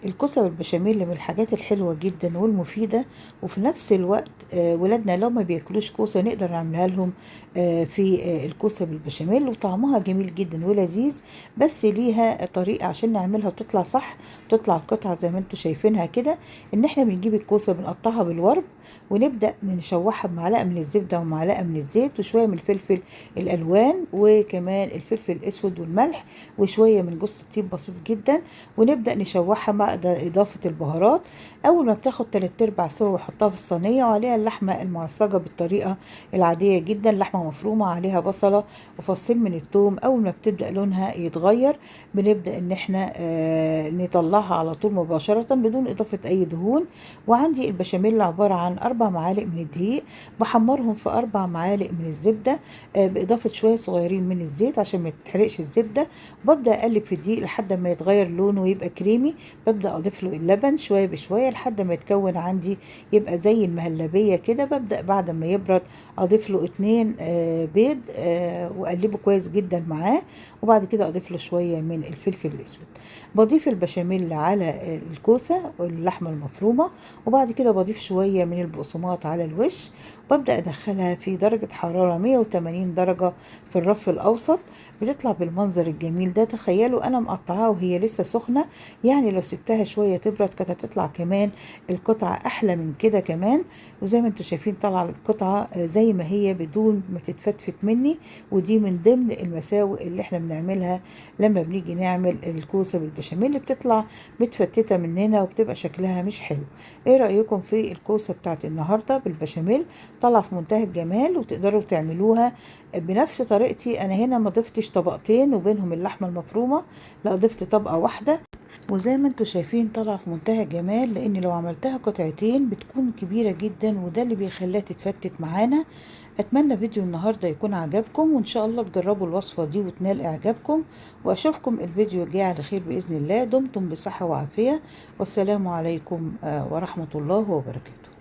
الكوسة بالبشاميل من الحاجات الحلوة جدا والمفيدة، وفي نفس الوقت ولادنا لو ما بياكلوش كوسة نقدر نعملها لهم في الكوسة بالبشاميل، وطعمها جميل جدا ولذيذ. بس ليها طريقة عشان نعملها وتطلع صح، تطلع القطعة زي ما انتم شايفينها كده. ان احنا بنجيب الكوسة بنقطعها بالورب، ونبدأ نشوحها بمعلقة من الزبدة ومعلقة من الزيت وشوية من الفلفل الألوان وكمان الفلفل الأسود والملح وشوية من جوز الطيب بسيط جدا، ونبدأ نشوحها مع إضافة البهارات. أول ما بتاخد 3/4 سوا وحطها في الصينية، وعليها اللحمة المعصجة بالطريقة العادية جدا، لحمة مفرومة عليها بصلة وفصين من الثوم. أول ما بتبدأ لونها يتغير بنبدأ إن إحنا نطلعها على طول مباشرة بدون إضافة أي دهون. وعندي البشاميل عبارة عن 4 معالق من الدقيق، بحمرهم في 4 معالق من الزبدة، بإضافة شوية صغيرين من الزيت عشان ما تتحرقش الزبدة. وببدأ أقلب في الدقيق لحد ما يتغير لونه ويبقى كريمي. ببدأ أضيف له اللبن شوية بشوية لحد ما يتكون عندي يبقى زي المهلبية كده. ببدأ بعد ما يبرد أضيف له 2 بيض، وأقلبه كويس جدا معاه، وبعد كده أضيف له شوية من الفلفل الأسود. بضيف البشاميل على الكوسة واللحمة المفرومة، وبعد كده بضيف شوية من البقسماط على الوش. ببدأ أدخلها في درجة حرارة 180 درجة في الرف الأوسط. بتطلع بالمنظر الجميل ده. تخيلوا أنا مقطعاها وهي لسه سخنة، يعني لو سبتها شوية تبرد كانت هتطلع كمان القطعة أحلى من كده كمان. وزي ما انتم شايفين طالعة القطعة زي ما هي بدون ما تتفتفت مني. ودي من ضمن المساوئ اللي احنا بنعملها لما بنيجي نعمل الكوسة بالبشاميل، اللي بتطلع متفتتة مننا وبتبقى شكلها مش حلو. ايه رأيكم في الكوسة بتاعت النهاردة بالبشاميل؟ طالعة في منتهى الجمال، وتقدروا تعملوها بنفس طريقتي. انا هنا ما ضفتش طبقتين وبينهم اللحمة المفرومة، لا ضفت طبقة واحدة، وزي ما انتم شايفين طالعة في منتهى الجمال. لان لو عملتها قطعتين بتكون كبيرة جدا، وده اللي بيخليها تتفتت معانا. اتمنى فيديو النهاردة يكون عجبكم، وان شاء الله تجربوا الوصفة دي وتنال اعجابكم، واشوفكم الفيديو الجاي على خير باذن الله. دمتم بصحة وعافية، والسلام عليكم ورحمة الله وبركاته.